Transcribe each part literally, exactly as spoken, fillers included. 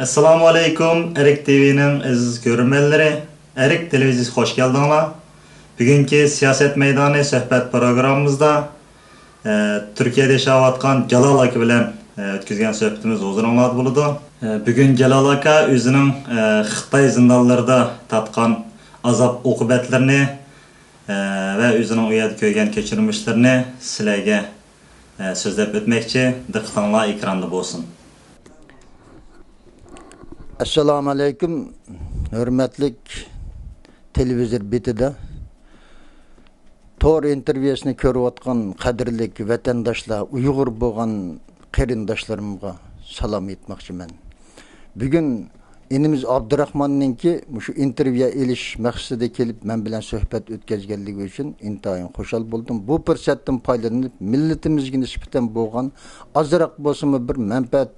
ئەسسالامۇ ئەلەيكۇم، ئەرك تىۋىنىڭ ئەزىز كۆرۈرمەنلىرى. ئەرك تېلېۋىزىيىسىگە خوش كەلدىڭلار. بۈگۈنكى سىياسەت مەيدانى سۆھبەت پروگراممىمىزدا، ئە، تۈركىيەدە ياشاۋاتقان جالال ئاكا بىلەن، ئە، ئۆتكۈزگەن سۆھبىتىمىز ھۇزۇرۇڭلاردا بولىدۇ. ئە، بۈگۈن جالال ئاكا ئۆزىنىڭ، ئە، خىتاي زىندانلىرىدا تارتقان ئازاب ئوقۇبەتلىرىنى، ئە، ۋە ئۆزىنىڭ ئۇ يەردە كۆرگەن كەچۈرمىشلىرىنى سىلەرگە، ئە، سۆزلەپ ئۆتمەكچى. دىققىتىڭلار ئېكراندا بولسۇن. ئەسسالامۇ ئەلەيكۇم، ھۆرمەتلىك تېلېۋىزور بېتىدە تور ئىنتېرۋيۇسىنى كۆرۈۋاتقان قەدىرلىك ۋەتەنداشلار، ئۇيغۇر بولغان قېرىنداشلىرىمغا سالام ئېيتماقچىمەن. بۈگۈن ئىنىمىز ئابدۇراخماننىڭكى مۇشۇ ئىنتېرۋيۇ ئېلىش مەقسىتىدە كېلىپ مەن بىلەن سۆھبەت ئۆتكۈزگەنلىكى ئۈچۈن ئىنتايىن خۇشال بولدۇم. بۇ پۇرسەتتىن پايدىلىنىپ، مىللىتىمىزگە نىسبەتەن بولغان ئازراق بولسىمۇ بىر مەنپەئەت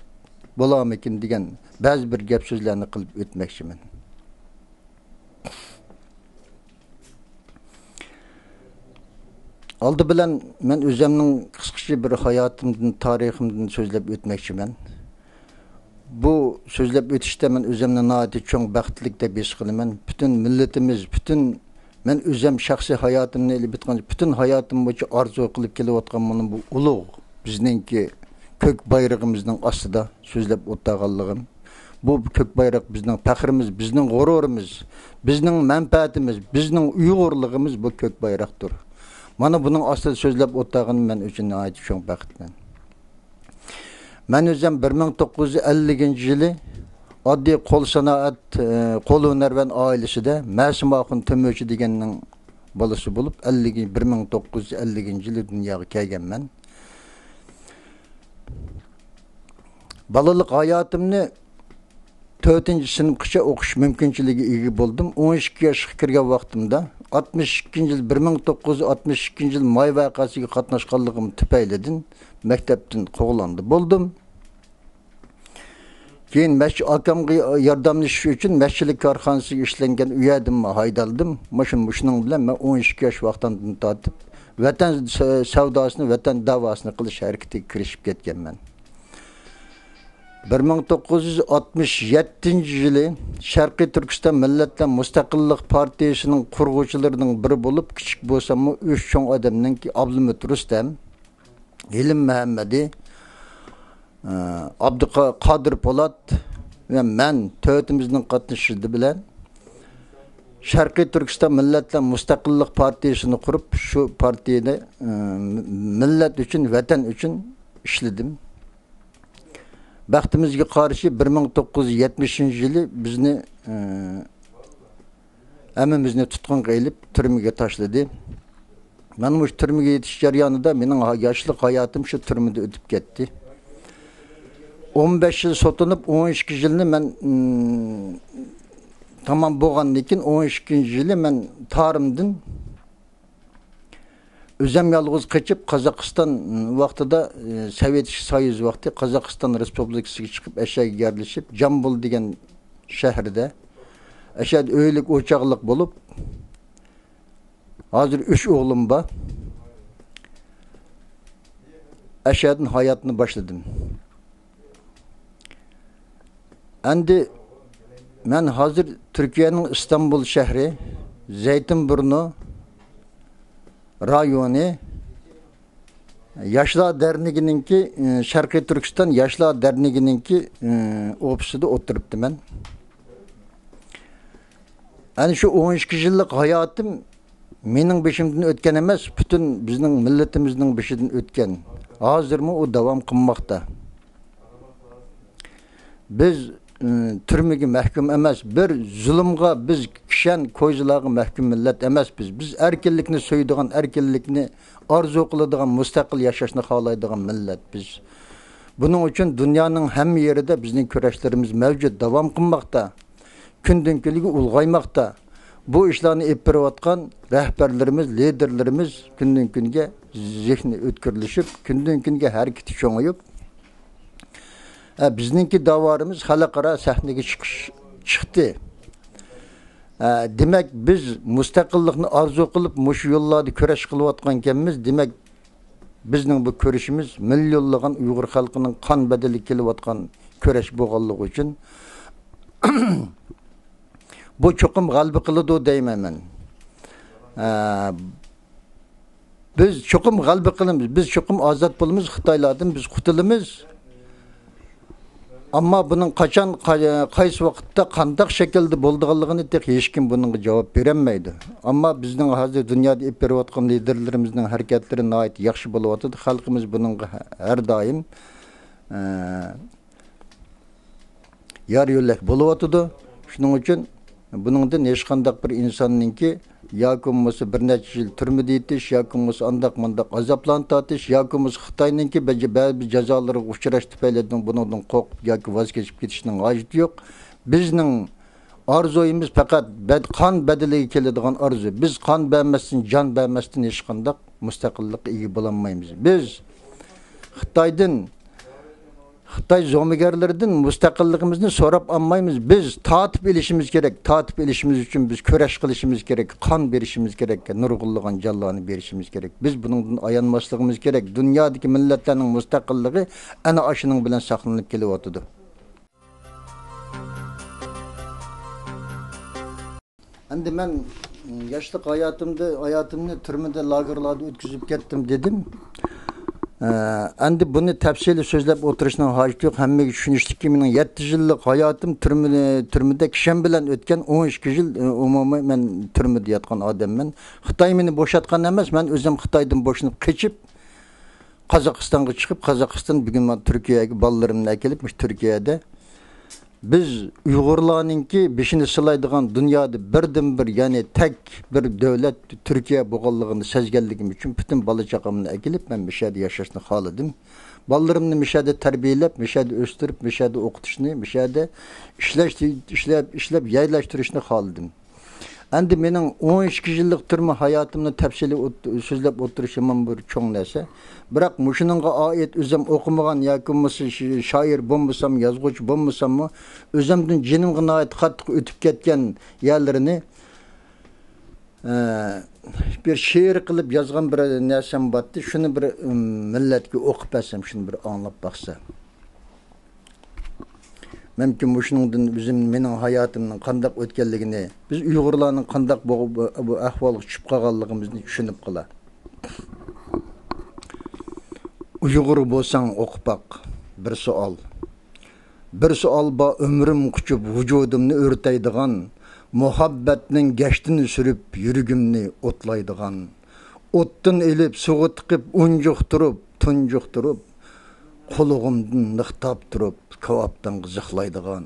بولارمىكىن دېگەن بەزى بىر گەپ سۆزلەرنى قىلىپ ئۆتمەكچىمەن. ئالدى بىلەن مەن ئۆزۈمنىڭ قىسقىچە بىر ھاياتىمدىن، تارىخىمدىن سۆزلەپ ئۆتمەكچىمەن. بۇ سۆزلەپ ئۆتۈشتە مەن ئۆزۈمنى ناھايىتى چوڭ بەختلىك دەپ ھېس قىلىمەن. پۈتۈن مىللىتىمىز، پۈتۈن مەن ئۆزۈم شەخسىي ھاياتىمنى ئېلىپ ئېيتقاندا، پۈتۈن ھاياتىم بويىچە ئارزۇ قىلىپ كېلىۋاتقان مانا بۇ ئۇلۇغ بىزنىڭكى كۆك بايرىقىمىزنىڭ ئاستىدا سۆزلەپ ئولتۇرغانلىقىم، بۇ كۆك بايراق بىزنىڭ پەخرىمىز، بىزنىڭ غۇرۇرىمىز، بىزنىڭ مەنپەئەتىمىز، بىزنىڭ ئۇيغۇرلۇقىمىز بۇ كۆك بايراقتۇر. مانا بۇنىڭ ئاستىدا سۆزلەپ ئولتۇرغىنىم مەن ئۈچۈن ناھايىتى چوڭ بەختلەن. مەن ئۆزۈم بىر مىڭ توققۇز يۈز ئەللىكىنچى يىلى ئاددىي قول سانائەت، ئە، قول ھۈنەرۋەن ئائىلىسىدە مەسىمە ئاخۇن تۆمۈرچى دېگەننىڭ بالىسى بولۇپ، ئەللىك، بىر مىڭ توققۇز يۈز ئەللىكىنچى يىلى دۇنياغا كەلگەنمەن. بالىلىق ھاياتىمنى تۆتىنچى سىنىپقىچە ئوقۇش مۇمكىنچىلىكىگە ئىگە بولدۇم. ئون ئىككى ياشقا كىرگەن ۋاقتىمدا، ئاتمىش ئىككىنچى يىل، بىر مىڭ توققۇز يۈز ئاتمىش ئىككىنچى يىل ماي ۋەقەسىگە قاتناشقانلىقىم تۈپەيلىدىن مەكتەپتىن قوغلاندى بولدۇم. كېيىن مەشچى ئاكامغا ياردەملىشىش ئۈچۈن مەشچىلىك كارخانىسىغا ئىشلەنگەن، ئۇ يەردىن ھايدالدىم. مۇشۇ، مۇشۇنىڭ بىلەن مەن ئون ئىككى ياش ۋاقتىمدىن تارتىپ ۋەتەن سە-، سەۋداسىنى، ۋەتەن دەۋاسىنى قىلىش ھەرىكىتىگە كىرىشىپ كەتكەنمەن. بىر مىڭ توققۇز يۈز ئاتمىش يەتتىنچى يىلى شەرقىي تۈركىستان مىللەتلەر مۇستەقىللىق پارتىيىسىنىڭ قۇرغۇچىلىرىنىڭ بىرى بولۇپ، كىچىك بولساممۇ ئۈچ چوڭ ئادەمنىڭكى ئابلىمىت رۇستەم، ھېلىم مەھەممەدى، ئابدۇقادىر پولات ۋە مەن تۆتىمىزنىڭ قاتنىشىشى بىلەن شەرقىي تۈركىستان مىللەتلەر مۇستەقىللىق پارتىيىسىنى قۇرۇپ، شۇ پارتىيىدە، ئە، مىللەت ئۈچۈن، ۋەتەن ئۈچۈن ئىشلىدىم. بەختىمىزگە قارشى، بىر مىڭ توققۇز يۈز يەتمىشىنچى يىلى بىزنى، ئە، ھەممىمىزنى تۇتقۇنغا ئېلىپ، تۈرمىگە تاشلىدى. مانا مۇشۇ تۈرمىگە يېتىش جەريانىدا مېنىڭ ھا-، ياشلىق ھاياتىم شۇ تۈرمىدە ئۆتۈپ كەتتى. ئون بەش يىل سوتلىنىپ، ئون ئىككى يىلنى مەن، ئىم، تامام بولغاندىن كېيىن، ئون ئىككىنچى يىلى مەن تارىمدىن ئۆزۈم يالغۇز قېچىپ، قازاقىستان، ئىم، ۋاقتىدا، ئى، سوۋېت سويۇز ۋاقتى، قازاقىستان رېسپۇبلىكىسىغا چىقىپ، ئەشەگە يەرلىشىپ، جامبۇل دېگەن شەھىرىدە، ئەشەدە ئۆيلۈك ئوچاقلىق بولۇپ، ھازىر ئۈچ ئوغلۇم بار. ئەشەدىن ھاياتنى باشلىدىم. ئەمدى مەن ھازىر تۈركىيەنىڭ ئىستانبۇل شەھىرى، زەيتىنبۇرنۇ رايونى، ياشلار دەرنىكىنىڭكى، ئى، شەرقىي تۈركىستان ياشلار دەرنىكىنىڭكى، ئى، ئوفىسىدا ئولتۇرۇپتىمەن. ئەنە شۇ ئون ئىككى يىللىق ھاياتىم مېنىڭ بېشىمدىن ئۆتكەن ئەمەس، پۈتۈن بىزنىڭ مىللىتىمىزنىڭ بېشىدىن ئۆتكەن. ھازىرمۇ ئۇ داۋام قىلماقتا. بىز، ئى، تۈرمىگە مەھكۇم ئەمەس، بىر زۇلۇمغا بىز كىشەن، كويزىلارغا مەھكۇم مىللەت ئەمەس بىز. بىز ئەركىنلىكنى سۆيىدىغان، ئەركىنلىكنى ئارزۇ قىلىدىغان، مۇستەقىل ياشاشنى خالايدىغان مىللەت بىز. بۇنىڭ ئۈچۈن دۇنيانىڭ ھەممە يېرىدە بىزنىڭ كۈرەشلىرىمىز مەۋجۇت، داۋام قىلماقتا. كۈندىن كۈنگە ئۇلغايماقتا. بۇ ئىشلارنى ئېلىپ بېرىۋاتقان رەھبەرلىرىمىز، لىدېرلىرىمىز كۈندىن كۈنگە زېھنى ئۆتكۈرلىشىپ، كۈندىن كۈنگە ھەرىكىتى چوڭىيىپ، ئە، بىزنىڭكى داۋارىمىز خەلقئارا سەھنىگە چىقىش، چىقتى. ئە، دېمەك، بىز مۇستەقىللىقنى ئارزۇ قىلىپ، مۇشۇ يوللاردا كۈرەش قىلىۋاتقانكەنمىز. دېمەك، بىزنىڭ بۇ كۈرىشىمىز مىليونلىغان ئۇيغۇر خەلقىنىڭ قان بەدىلى كېلىۋاتقان كۈرەش بولغانلىقى ئۈچۈن، بۇ چوقۇم غەلىبە قىلىدۇ دەيمەن مەن. ئە، بىز چوقۇم غەلىبە قىلىمىز، بىز چوقۇم ئازاد بولىمىز، خىتايلاردىن بىز قۇتۇلىمىز. ئەمما بۇنىڭ قاچان، قاي-، قايسى ۋاقىتتا، قانداق شەكىلدە بولىدىغانلىقىنى تېخى ھېچكىم بۇنىڭغا جاۋاب بېرەلمەيدۇ. ئەمما بىزنىڭ ھازىر دۇنيادا ئېلىپ بېرىۋاتقان لىدېرلىرىمىزنىڭ ھەرىكەتلىرى ناھايىتى ياخشى بولۇۋاتىدۇ. خەلقىمىز بۇنىڭغا ھە-، ھەر دائىم، ئە، يار يۆلەك بولۇۋاتىدۇ. شۇنىڭ ئۈچۈن بۇنىڭدىن ھېچقانداق بىر ئىنساننىڭكى ياكى بولمىسا بىر نەچچە يىل تۈرمىدە يېتىش، ياكى بولمىسا ئانداق مۇنداق ئازابلارنى تارتىش، ياكى بولمىسا خىتاينىڭكى بەزى، بەزى جازالىرىغا ئۇچراش تۈپەيلىدىن بۇنىڭدىن قورقۇپ ياكى ۋاز كېچىپ كېتىشنىڭ ھاجىتى يوق. بىزنىڭ ئارزۇيىمىز پەقەت بەد-، قان بەدىلىگە كېلىدىغان ئارزۇ. بىز قان بەرمەستىن، جان بەرمەستىن ھېچقانداق مۇستەقىللىققا ئىگە بولالمايمىز. بىز خىتايدىن، خىتاي زومىگەرلىرىدىن مۇستەقىللىقىمىزنى سوراپ ئالمايمىز. بىز تارتىپ ئېلىشىمىز كېرەك. تارتىپ ئېلىشىمىز ئۈچۈن بىز كۈرەش قىلىشىمىز كېرەك. قان بېرىشىمىز كېرەك. نۇرغۇنلىغان جانلارنى بېرىشىمىز كېرەك. بىز بۇنىڭدىن ئايانماسلىقىمىز كېرەك. دۇنيادىكى مىللەتلەرنىڭ مۇستەقىللىقى ئەنە ئاشۇنىڭ بىلەن ساقلىنىپ كېلىۋاتىدۇ. ئەمدى مەن، م، ياشلىق ھاياتىمدا، ھاياتىمنى تۈرمىدە، لاگېرلاردا ئۆتكۈزۈپ كەتتىم دېدىم. ئە، ئەمدى بۇنى تەپسىلىي سۆزلەپ ئولتۇرۇشنىڭ ھاجىتى يوق. ھەممىگە چۈشىنىشلىككى، مېنىڭ يەتتە يىللىق ھاياتىم تۈرمىنى، تۈرمىدە كىشەن بىلەن ئۆتكەن. ئون ئىككى يىل، ئە، ئومۇمەن مەن تۈرمىدە ياتقان ئادەممەن. خىتاي مېنى بوشاتقان ئەمەس، مەن ئۆزۈم خىتايدىن بوشىنىپ قېچىپ، قازاقىستانغا چىقىپ، قازاقىستان بۈگۈن مانا تۈركىيەگە بالىلىرىمنى ئەكېلىپ، مۇشۇ تۈركىيەدە بىز ئۇيغۇرلارنىڭكى بېشىنى سىلايدىغان دۇنيادا بىردىنبىر، يەنى تەك بىر دۆلەت تۈركىيە بولغانلىقىنى سەزگەنلىكىم ئۈچۈن پۈتۈن بالا-چاقامنى ئەكېلىپ، مەن مۇشۇ يەردە ياشاشنى خالىدىم. بالىلىرىمنى مۇشۇ يەردە تەربىيەلەپ، مۇشۇ يەردە ئۆستۈرۈپ، مۇشۇ يەردە ئوقۇتۇشنى، مۇشۇ يەردە ئىشلەش، ئىشلەپ، ئىشلەپ يەرلەشتۈرۈشنى خالىدىم. ئەمدى مېنىڭ ئون ئىككى يىللىق تۈرمە ھاياتىمنى تەپسىلىي ئوت-، سۆزلەپ ئولتۇرۇش يامان بىر چوڭ نەرسە. بىراق مۇشۇنىڭغا ئائىت ئۆزۈم ئوقۇمىغان ياكى بولمىسا ش-، شائىر بولمىسام، يازغۇچى بولمىساممۇ، ئۆزۈمدىن جېنىمغا ناھايىتى قاتتىق ئۆتۈپ كەتكەن يەرلىرىنى، ئە، بىر شېئىر قىلىپ يازغان بىر نەرسەم بارتتى. شۇنى بىر، ئىم، مىللەتكە ئوقۇپ بەرسەم، شۇنى بىر ئاڭلاپ باقسا. مەنكى مۇشۇنىڭدىن ئۆزۈم، مېنىڭ ھاياتىمنىڭ قانداق ئۆتكەنلىكىنى، بىز ئۇيغۇرلارنىڭ قانداق بۇ، بۇ، بۇ ئەھۋالغا چۈشۈپ قالغانلىقىمىزنى چۈشىنىپ قالا. ئۇيغۇر بولساڭ ئوقۇپ باق. بىر سوئال. بىر سوئال بار، ئۆمرۈم قۇچۇپ ۋۇجۇدۇمنى ئۆرتەيدىغان، مۇھەببەتنىڭ گەشتىنى سۈرۈپ يۈرىكىمنى ئوتلايدىغان. ئوتتىن ئېلىپ، سۇغا تىقىپ، ئۇنجۇقتۇرۇپ، تۇنجۇقتۇرۇپ، قۇلىقىمدىن نىقتاپ تۇرۇپ، كاۋاپتىن غىزىقلايدىغان.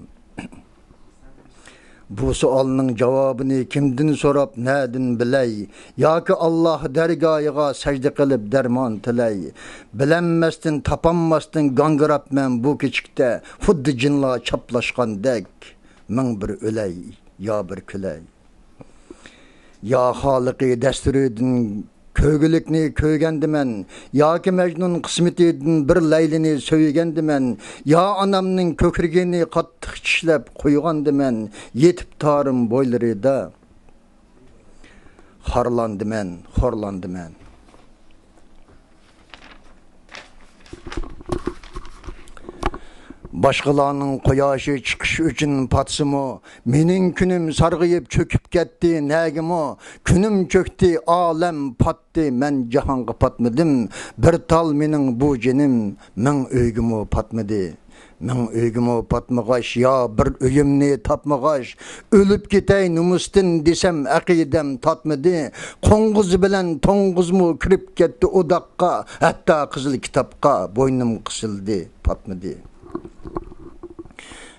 بۇ سوئالنىڭ جاۋابىنى كىمدىن سوراپ، نەدىن بىلەي؟ ياكى ئاللاھ دەرگاھىغا سەجدە قىلىپ دەرمان تىلەي؟ بىلەلمەستىن، تاپالماستىن گاڭگىراپمەن بۇ كېچىكتە، خۇددى جىنلار چاپلاشقاندەك. مىڭ بىر ئۆلەي، يا بىر كۈلەي. يا خالىقى دەستۇرىدىن كۆرگۈلۈكنى كۆرگەندىمەن، ياكى مەجنۇن قىسمىتىدىن بىر لەيلىنى سۆيگەندىمەن، يا ئانامنىڭ كۆكرىكىنى قاتتىق چىشلەپ قويغاندىمەن، يېتىپ تارىم بويلىرىدا خارلاندىمەن، خورلاندىمەن. باشقىلارنىڭ قۇياشى چىقىش ئۈچۈن پاتسىمۇ، مېنىڭ كۈنۈم سارغىيىپ چۆكۈپ كەتتى نەگىمۇ. كۈنۈم چۆكتى، ئالەم پاتتى، مەن جاھانغا پاتمىدىم. بىر تال مېنىڭ بۇ جېنىم مىڭ ئۆيگىمۇ پاتمىدى. مىڭ ئۆيگىمۇ پاتمىغاچ، يا بىر ئۆيۈمنى تاپمىغاچ، ئۆلۈپ كېتەي نومۇستىن دېسەم، ئەقىدەم تاتمىدى. قوڭغۇز بىلەن توڭغۇزمۇ كىرىپ كەتتى ئۇداققا، ھەتتا قىزىل كىتابقا بوينۇم قىسىلدى، پاتمىدى.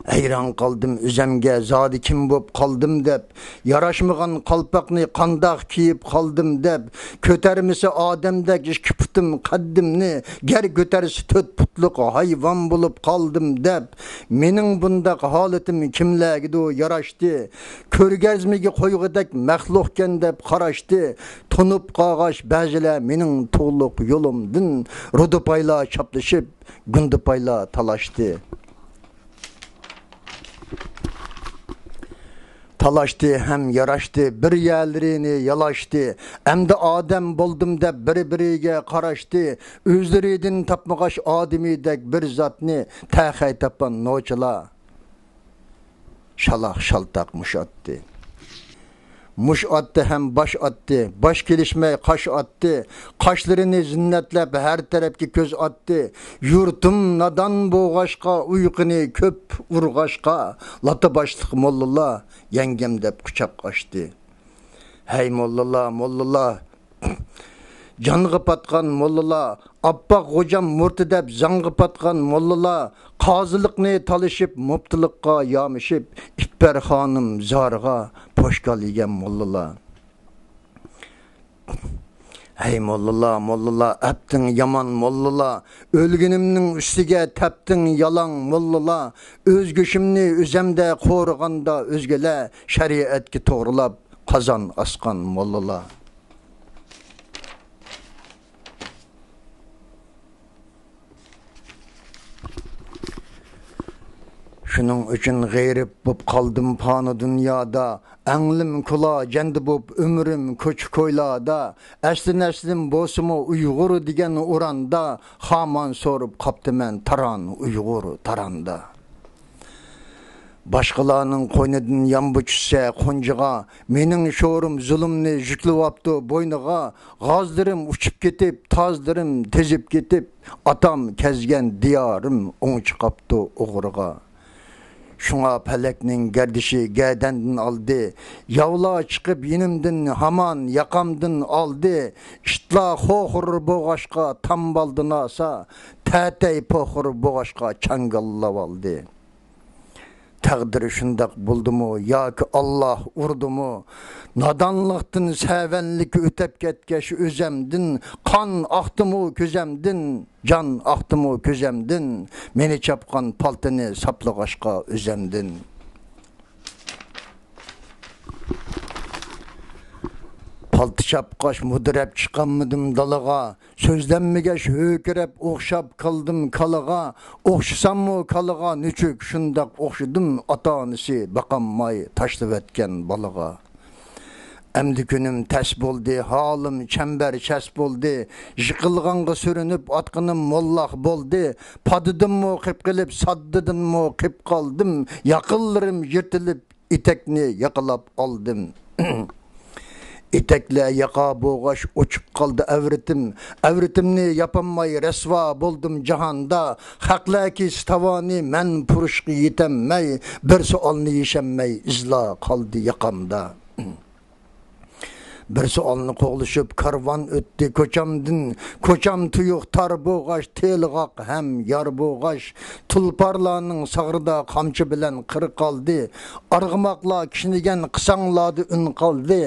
ھەيران قالدىم ئۆزەمگە، زادى كىم بوپ قالدىم دەپ. ياراشمىغان قالپاقنى قانداق كىيىپ قالدىم دەپ، كۆتەرمىسە ئادەمدەك ئىككى پۇتۇم قەددىمنى، گەر كۆتەرسە تۆت پۇتلۇق ھايۋان بولۇپ قالدىم دەپ، مېنىڭ بۇنداق ھالىتىم كىملەرگىدۇ ياراشتى؟ كۆرگەزمىگە قويغۇدەك مەخلۇقكەن دەپ قاراشتى. تونۇپ قالغاچ بەزىلەر مېنىڭ تۇغلۇق يولۇمدىن، رۇدۇپايلار چاپلىشىپ، گۇندىپايلار تالاشتى. تالاشتى ھەم ياراشتى، بىر يەرلىرىنى يالاشتى. ئەمدى ئادەم بولدۇم دەپ بىر-بىرىگە قاراشتى. ئۆزلىرىدىن تاپمىغاچ ئادىمىيدەك بىر زاتنى، تەخەي تاپقان نوچىلار. شالاق شالتاق مۇش ئاتتى. مۇش ئاتتى ھەم باش ئاتتى، باش كېلىشمەي قاش ئاتتى. قاشلىرىنى زىننەتلەپ ھەر تەرەپكە كۆز ئاتتى. يۇرتۇم نادان بولغاچقا، ئۇيقۇنى كۆپ ئۇرغاچقا، لاتا باشلىق موللىلار يەڭگەم دەپ قۇچاق ئاچتى. ھەي موللىلا، موللىلا، جانغا پاتقان موللىلا، ئاپپاق غوجام مۇرتى دەپ زاڭغا پاتقان موللىلا، قازىلىقنى تالىشىپ، مۇپتىلىققا يامىشىپ، ئىپپەر خانىم زارىغا پوشكال يېگەن موللىلا. ھەي موللىلا، موللىلا، ئەپتىڭ يامان موللىلا، ئۆلگىنىمنىڭ ئۈستىگە تەپتىڭ يالاڭ موللىلا، ئۆز گۆشۈمنى ئۆزەمدە قورۇغاندا ئۆزگىلەر، شەرىئەتكە توغرىلاپ قازان ئاسقان موللىلار. شۇنىڭ ئۈچۈن غېرىب بوپ قالدىم پانىي دۇنيادا، ئەڭلىم كۇلا جەندە بوپ ئۆمرۈم كوچا-كويلادا، ئەسلى نەسلىم بولسىمۇ ئۇيغۇر دېگەن ئوراندا، خامان سورۇپ قاپتىمەن تاران ئۇيغۇر تاراندا. باشقىلارنىڭ قوينىدىن يامبۇ چۈشسە قونجىغا، مېنىڭ شورۇم زۇلۇمنى يۈكلىۋاپتۇ بوينىغا. غازلىرىم ئۇچۇپ كېتىپ، تازلىرىم تېزىپ كېتىپ، ئاتام كەزگەن دىيارىم ئوڭچىقاپتۇ ئوغرىغا. شۇڭا پەلەكنىڭ گەردىشى گەدەندىن ئالدى. ياۋلار چىقىپ يېنىمدىن ھامان ياقامدىن ئالدى. ئىتلار خوخۇر بوغاچقا تامبالدىن ئاسا، تەتەي پوخۇر بوغاچقا چاڭگاللاۋالدى. تەقدىر شۇنداق بولدىمۇ ياكى ئاللاھ ئۇردىمۇ؟ نادانلىقتىن سەۋەنلىك ئۆتەپ كەتكەچ ئۆزەمدىن، قان ئاقتىمۇ كۆزەمدىن، جان ئاقتىمۇ كۆزەمدىن، مېنى چاپقان پالتىنى ساپلىغاچقا ئۆزەمدىن. پالتا چاپقاچ مۇدىرەپ چىقالمىدىم دالىغا، سۆزلەنمىگەچ ھۆركىرەپ ئوخشاپ قالدىم كالىغا. ئوخشىساممۇ كالىغا نېچۈك شۇنداق ئوخشىدىم، ئاتا-ئانىسى باقالماي تاشلىۋەتكەن بالىغا. ئەمدى كۈنۈم تەس بولدى، ھالىم چەمبەرچاس بولدى. يىقىلغانغا سۈرۈنۈپ ئاتقىنىم موللاق بولدى. پادىدىنمۇ قېپ قېلىپ، ساددىدىنمۇ قېپ قالدىم. ياقىلىرىم يىرتىلىپ، ئېتەكنى ياقىلاپ ئالدىم. ئېتەكلەر ياقا بوغاچ ئوچۇق قالدى ئەۋرىتىم. ئەۋرىتىمنى ياپالماي رەسۋا بولدۇم جاھاندا. خەقلەر كېسە تاۋانى مەن پۇرۇشقا يېتەلمەي، بىر سوئالنى يېشەلمەي ئىزلار قالدى ياقامدا. بىر سوئالنى قوغلىشىپ كارۋان ئۆتتى كوچامدىن. كوچام تۇيۇق تار بوغاچ، تېلىغاق ھەم يار بوغاچ. تۇلپارلارنىڭ ساغرىدا قامچا بىلەن قىر قالدى. ئارغىماقلار كىشنىگەن قىساڭلاردا ئۈن قالدى.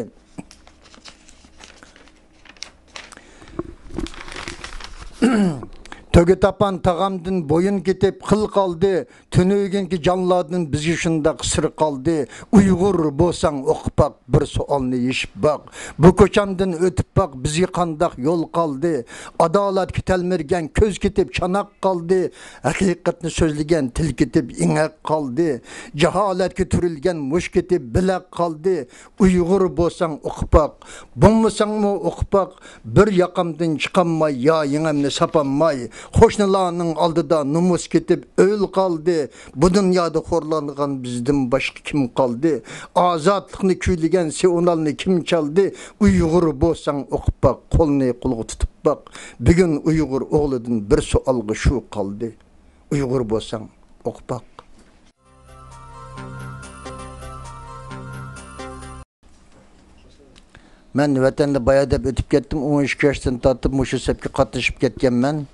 تۆگە تاپان تاغامدىن بويۇن كېتىپ قىل قالدى. تۈنۈگۈنكى جانلاردىن بىزگە شۇنداق سىر قالدى. ئۇيغۇر بولساڭ ئوقۇپ باق، بىر سوئالنى يېشىپ باق. بۇ كوچامدىن ئۆتۈپ باق، بىزگە قانداق يول قالدى؟ ئادالەتكە تەلمۈرگەن كۆز كېتىپ چاناق قالدى. ھەقىقەتنى سۆزلىگەن تىل كېتىپ ئېڭەك قالدى. جاھالەتكە تۈرۈلگەن مۇش كېتىپ بىلەك قالدى. ئۇيغۇر بولساڭ ئوقۇپ باق، بولمىساڭمۇ ئوقۇپ باق. بىر ياقامدىن چىقالماي، يا يېڭەمنى ساپالماي، قوشنىلارنىڭ ئالدىدا نومۇس كېتىپ ئۆل قالدى. بۇ دۇنيادا خورلانغان بىزدىن باشقا كىم قالدى؟ ئازادلىقنى كۈيلىگەن سىئونالنى كىم چالدى؟ ئۇيغۇر بولساڭ ئوقۇپ باق، قولنى قولغا تۇتۇپ باق. بۈگۈن ئۇيغۇر ئوغلىدىن بىر سوئالغا شۇ قالدى. ئۇيغۇر بولساڭ ئوقۇپ باق. مەن ۋەتەندە بايا دەپ ئۆتۈپ كەتتىم. ئون ئىككى ياشتىن تارتىپ مۇشۇ سەپكە قاتنىشىپ كەتكەنمەن.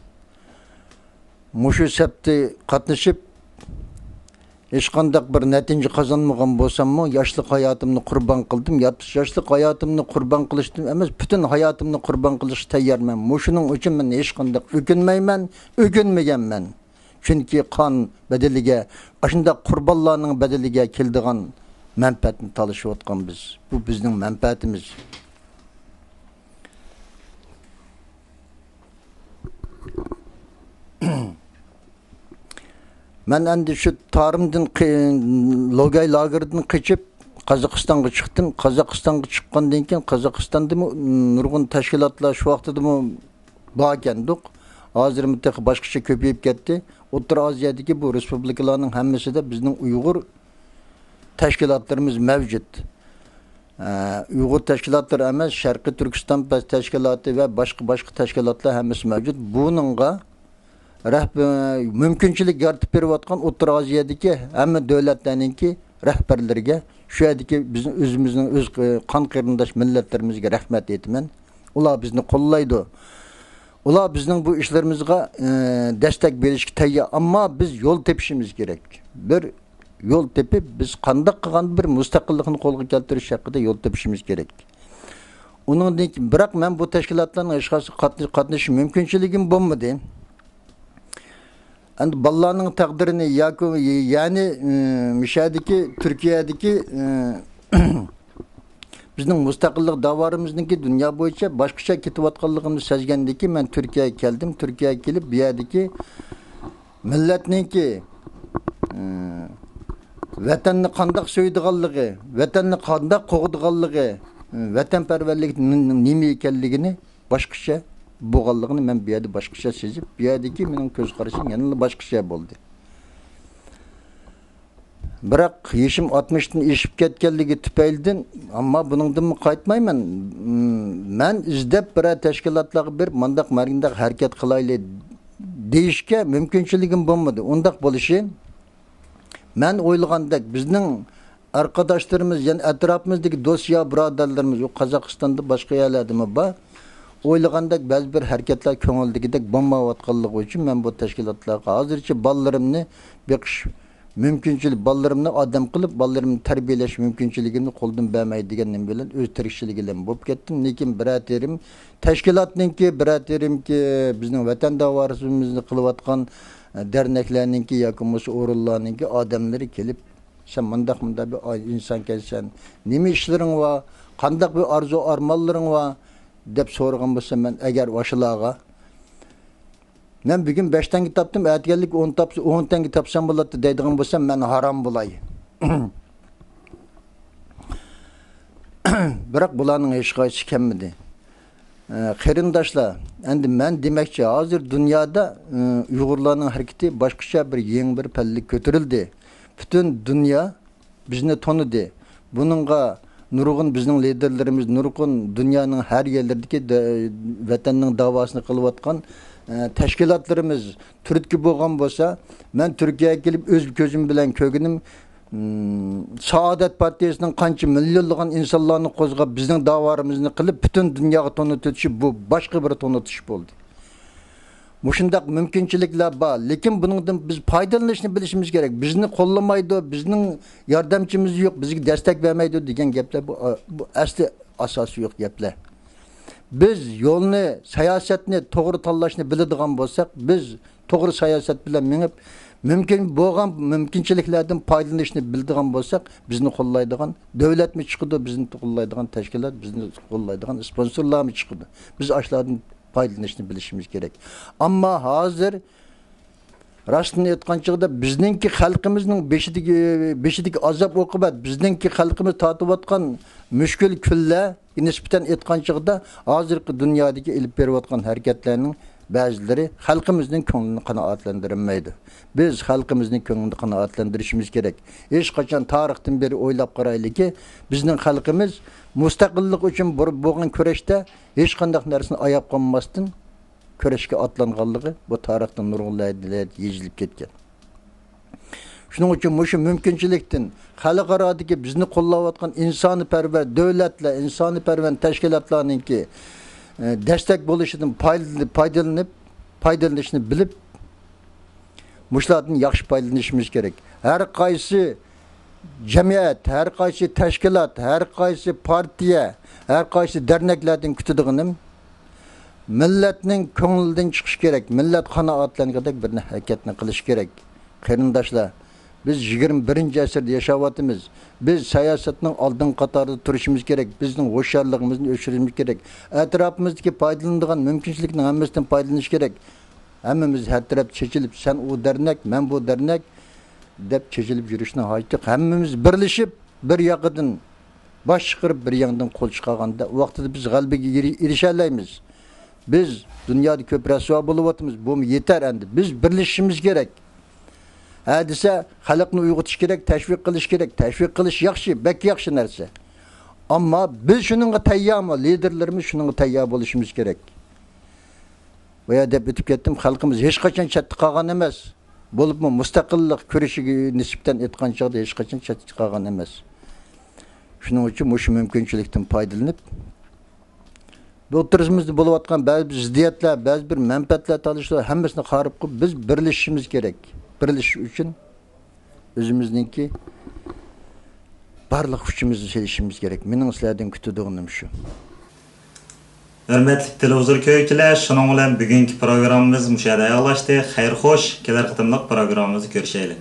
مۇشۇ سەپتە قاتنىشىپ، ھېچقانداق بىر نەتىجە قازانمىغان بولساممۇ، ياشلىق ھاياتىمنى قۇربان قىلدىم. ياش-، ياشلىق ھاياتىمنى قۇربان قىلىشتىن ئەمەس، پۈتۈن ھاياتىمنى قۇربان قىلىشقا تەييارمەن. مۇشۇنىڭ ئۈچۈن مەن ھېچقانداق ئۆكۈنمەيمەن، ئۆكۈنمىگەنمەن. چۈنكى قان بەدىلىگە، ئاشۇنداق قۇربانلارنىڭ بەدىلىگە كېلىدىغان مەنپەئەتنى تالىشىۋاتقان بىز. بۇ بىزنىڭ مەنپەئەتىمىز. مەن ئەمدى شۇ تارىمدىن قې-، لوگاي لاگېرىدىن قېچىپ، قازاقىستانغا چىقتىم. قازاقىستانغا چىققاندىن كېيىن، قازاقىستاندىمۇ نۇرغۇن تەشكىلاتلار شۇ ۋاقتىدىمۇ باركەندۇق. ھازىرمۇ تېخى باشقىچە كۆپىيىپ كەتتى. ئوتتۇرا ئازىيەدىكى بۇ رېسپۇبلىكىلارنىڭ ھەممىسىدە بىزنىڭ ئۇيغۇر تەشكىلاتلىرىمىز مەۋجۇت. ئە، ئۇيغۇر تەشكىلاتلىرى ئەمەس، شەرقىي تۈركىستان تەشكىلاتى ۋە باشقا، باشقا تەشكىلاتلار ھەممىسى مەۋجۇت. بۇنىڭغا رەھبەر، مۇمكىنچىلىك يارىتىپ بېرىۋاتقان ئوتتۇرا ئازىيادىكى ھەممە دۆلەتلەرنىڭكى رەھبەرلىرىگە، شۇ يەردىكى بىزنىڭ ئۆزىمىزنىڭ ئۆز قان قېرىنداش مىللەتلىرىمىزگە رەھمەت ئېيتىمەن. ئۇلار بىزنى قوللايدۇ. ئۇلار بىزنىڭ بۇ ئىشلىرىمىزغا، ئە، دەستەك بېرىشكە تەييار. ئەمما بىز يول تېپىشىمىز كېرەك. بىر يول تېپىپ، بىز قانداق قىلغاندا بىر مۇستەقىللىقنى قولغا كەلتۈرۈش ھەققىدە يول تېپىشىمىز كېرەك. ئۇنىڭدىن كېيىن، بىراق مەن بۇ تەشكىلاتلارنىڭ ھېچقايسى قاتنىش-، قاتنىشىش مۇمكىنچىلىكىم بولمىدى. ئەمدى بالىلارنىڭ تەقدىرىنى ياكى، يەنى، ئى، مۇشۇ يەردىكى، تۈركىيەدىكى، ئى، بىزنىڭ مۇستەقىللىق داۋالىرىمىزنىڭكى دۇنيا بويىچە باشقىچە كېتىۋاتقانلىقىنى سەزگەندىن كېيىن، مەن تۈركىيەگە كەلدىم. تۈركىيەگە كېلىپ، بۇ يەردىكى مىللەتنىڭكى، ئى، ۋەتەننى قانداق سۆيىدىغانلىقى، ۋەتەننى قانداق قوغدىغانلىقى، ئى، ۋەتەنپەرۋەرلىك ن-، نېمە ئىكەنلىكىنى باشقىچە بولغانلىقىنى مەن بۇ يەردە باشقىچە سېزىپ، بۇ يەردىكى مېنىڭ كۆز قارىشىم يەنىلا باشقىچە بولدى. بىراق يېشىم ئاتمىشتىن ئېشىپ كەتكەنلىكى تۈپەيلىدىن، ئەمما بۇنىڭدىنمۇ قايتمايمەن. مەن ئىزدەپ بىرەر تەشكىلاتلارغا بېرىپ، مانداق مانداق ھەرىكەت قىلايلى دېيىشكە مۇمكىنچىلىكىم بولمىدى. ئۇنداق بولۇشى، مەن ئويلىغاندەك، بىزنىڭ ئارقىداشلىرىمىز، يەنى ئەتراپىمىزدىكى دوست يا بۇرادەرلىرىمىز، ئۇ قازاقىستاندا، باشقا يەرلەردىمۇ بار. ئويلىغاندەك بەزى بىر ھەرىكەتلەر كۆڭۈلدىكىدەك بولمايۋاتقانلىقى ئۈچۈن مەن بۇ تەشكىلاتلارغا ھازىرچە بالىلىرىمنى بېقىش مۇمكىنچىلىك، بالىلىرىمنى ئادەم قىلىپ، بالىلىرىمنى تەربىيەلەش مۇمكىنچىلىكىمنى قولدىن بەرمەي دېگەن نېمە بىلەن ئۆز تىرىكچىلىكى بىلەن بولۇپ كەتتىم. لېكىن بىرەر تېرىم تەشكىلاتنىڭكى، بىرەر تېرىمكى بىزنىڭ ۋەتەن داۋاسىمىزنى قىلىۋاتقان، ئە، دەرنەكلەرنىڭكى ياكى بولمىسا ئورۇنلارنىڭكى ئادەملىرى كېلىپ، سەن مۇنداق، مۇنداق بىر ئىنسانكەنسەن، نېمە ئىشلىرىڭ بار، قانداق بىر ئارزۇ ئارمانلىرىڭ بار دەپ سورىغان بولسا، مەن ئەگەر ئاشۇلارغا، مەن بۈگۈن بەش تەڭگە تاپتىم، ئەتىگەنلىك ئون تاپسا، ئون تەڭگە تاپسام بولاتتى دەيدىغان بولسام، مەن ھارام بولاي. بىراق بۇلارنىڭ ھېچقايسىسى كەلمىدى. ئە، قېرىنداشلار، ئەمدى مەن دېمەكچى، ھازىر دۇنيادا، ئە، ئۇيغۇرلارنىڭ ھەرىكىتى باشقىچە بىر يېڭى بىر پەللىگە كۆتۈرۈلدى. پۈتۈن دۇنيا بىزنى تونۇدى. بۇنىڭغا نۇرغۇن بىزنىڭ لىدېرلىرىمىز، نۇرغۇن دۇنيانىڭ ھەر يەرلىرىدىكى دە-، ۋەتەننىڭ داۋاسىنى قىلىۋاتقان، ئە، تەشكىلاتلىرىمىز تۈرتكە بولغان بولسا، مەن تۈركىيەگە كېلىپ ئۆز كۆزۈم بىلەن كۆرگىنىم، ئىم، سائادەت پارتىيىسىنىڭ قانچە مىليونلىغان ئىنسانلارنى قوزغاپ، بىزنىڭ داۋالىرىمىزنى قىلىپ، پۈتۈن دۇنياغا تونۇتۇشى، بۇ باشقا بىر تونۇتۇش بولدى. مۇشۇنداق مۇمكىنچىلىكلەر بار، لېكىن بۇنىڭدىن بىز پايدىلىنىشنى بىلىشىمىز كېرەك. بىزنى قوللىمايدۇ، بىزنىڭ ياردەمچىمىز يوق، بىزگە دەستەك بەرمەيدۇ دېگەن گەپلەر، بۇ، بۇ ئەسلى ئاساسى يوق گەپلەر. بىز يولنى، ساياسەتنى توغرا تاللاشنى بىلىدىغان بولساق، بىز توغرا ساياسەت بىلەن مېڭىپ، مۇمكىن بولغان مۇمكىنچىلىكلەردىن پايدىلىنىشنى بىلىدىغان بولساق، بىزنى قوللايدىغان دۆلەتمۇ چىقىدۇ، بىزنى قوللايدىغان تەشكىلات، بىزنى قوللايدىغان سپونسورلارمۇ چىقىدۇ. بىز ئاشۇلاردىن پايدىلىنىشنى بىلىشىمىز كېرەك. ئەمما ھازىر راستىنى ئېيتقان چېغىدا بىزنىڭكى خەلقىمىزنىڭ بېشىدىكى، بېشىدىكى ئازاب ئوقۇبەت، بىزنىڭكى خەلقىمىز تارتىۋاتقان مۈشكۈل كۈنلەرگە نىسبەتەن ئېيتقان چېغىدا، ھازىرقى دۇنيادىكى ئېلىپ بېرىۋاتقان ھەرىكەتلەرنىڭ بەزىلىرى خەلقىمىزنىڭ كۆڭلىنى قانائەتلەندۈرەلمەيدۇ. بىز خەلقىمىزنىڭ كۆڭلىنى قانائەتلەندۈرۈشىمىز كېرەك. ھېچقاچان تارىختىن بېرى ئويلاپ قارايلىكى، بىزنىڭ خەلقىمىز مۇستەقىللىق ئۈچۈن بۇر-، بولغان كۈرەشتە ھېچقانداق نەرسىنى ئاياپ قالماستىن، كۈرەشكە ئاتلانغانلىقى بۇ تارىختا نۇرغۇن لەۋھىلەردە يېزىلىپ كەتكەن. شۇنىڭ ئۈچۈن مۇشۇ مۇمكىنچىلىكتىن خەلقئارادىكى بىزنى قوللاۋاتقان ئىنسانىيپەرۋەر دۆلەتلەر، ئىنسانىيپەرۋەر تەشكىلاتلارنىڭكى، ئە، دەستەك بولۇشىدىن پايدىل-، پايدىلىنىپ، پايدىلىنىشنى بىلىپ، مۇشۇلاردىن ياخشى پايدىلىنىشىمىز كېرەك. ھەر قايسى جەمئىيەت، ھەر قايسى تەشكىلات، ھەر قايسى پارتىيە، ھەر قايسى دەرنەكلەردىن كۈتىدىغىنىم، مىللەتنىڭ كۆڭلىدىن چىقىش كېرەك، مىللەت قانائەتلەنگۈدەك بىر ھەرىكەتنى قىلىش كېرەك. قېرىنداشلار، بىز يىگىرمە بىرىنچى ئەسىردە ياشاۋاتىمىز. بىز ساياسەتنىڭ ئالدىنقى قاتارىدا تۇرۇشىمىز كېرەك. بىزنىڭ ھوشيارلىقىمىزنى ئۆستۈرۈشىمىز كېرەك. ئەتراپىمىزدىكى پايدىلىنىدىغان مۇمكىنچىلىكنىڭ ھەممىسىدىن پايدىلىنىش كېرەك. ھەممىمىز ھەر تەرەپ چېچىلىپ، سەن ئۇ دەرنەك، مەن بۇ دەرنەك دەپ چېچىلىپ يۈرۈشنىڭ ھاجىتى يوق. ھەممىمىز بىرلىشىپ، بىر ياقىدىن باش چىقىرىپ، بىر ياندىن قول چىقارغاندا، ۋاقتىدا بىز غەلىبىگە ئېرى-، ئېرىشەلەيمىز. بىز دۇنيادا كۆپ رەسۋا بولۇۋاتىمىز. بۇمۇ يېتەر ئەمدى. بىز بىرلىشىشىمىز كېرەك. ھە دېسە، خەلقنى ئويغىتىش كېرەك، تەشۋىق قىلىش كېرەك. تەشۋىق قىلىش ياخشى، بەك ياخشى نەرسە. ئەمما بىز شۇنىڭغا تەييارمۇ؟ لىدېرلىرىمىز شۇنىڭغا تەييار بولۇشىمىز كېرەك. بايا دەپ ئۆتۈپ كەتتىم، خەلقىمىز ھېچقاچان چەتتە قالغان ئەمەس. بولۇپمۇ مۇستەقىللىق كۈرىشىگە نىسبەتەن ئېيتقان چاغدا ھېچقاچان چەتتە قالغان ئەمەس. شۇنىڭ ئۈچۈن مۇشۇ مۇمكىنچىلىكتىن پايدىلىنىپ، بۇ ئوتتۇرىمىزدا بولۇۋاتقان بەزى بىر زىددىيەتلەر، بەزى بىر مەنپەئەتلەر تالىشىشلار ھەممىسىنى خاراب قىلىپ، بىز بىرلىشىشىمىز كېرەك. بىرلىشىش ئۈچۈن ئۆزىمىزنىڭكى بارلىق كۈچىمىزنى سېلىشىمىز كېرەك. مېنىڭ سىلەردىن كۈتىدىغىنىم شۇ. ھۆرمەتلىك تېلېۋىزور كۆرگۈچىلەر، شۇنىڭ بىلەن بۈگۈنكى پروگراممىمىز مۇشۇ يەردە ئاياغلاشتى. خەير خوش، كېلەر قېتىملىق پروگراممىمىزدا كۆرۈشەيلى.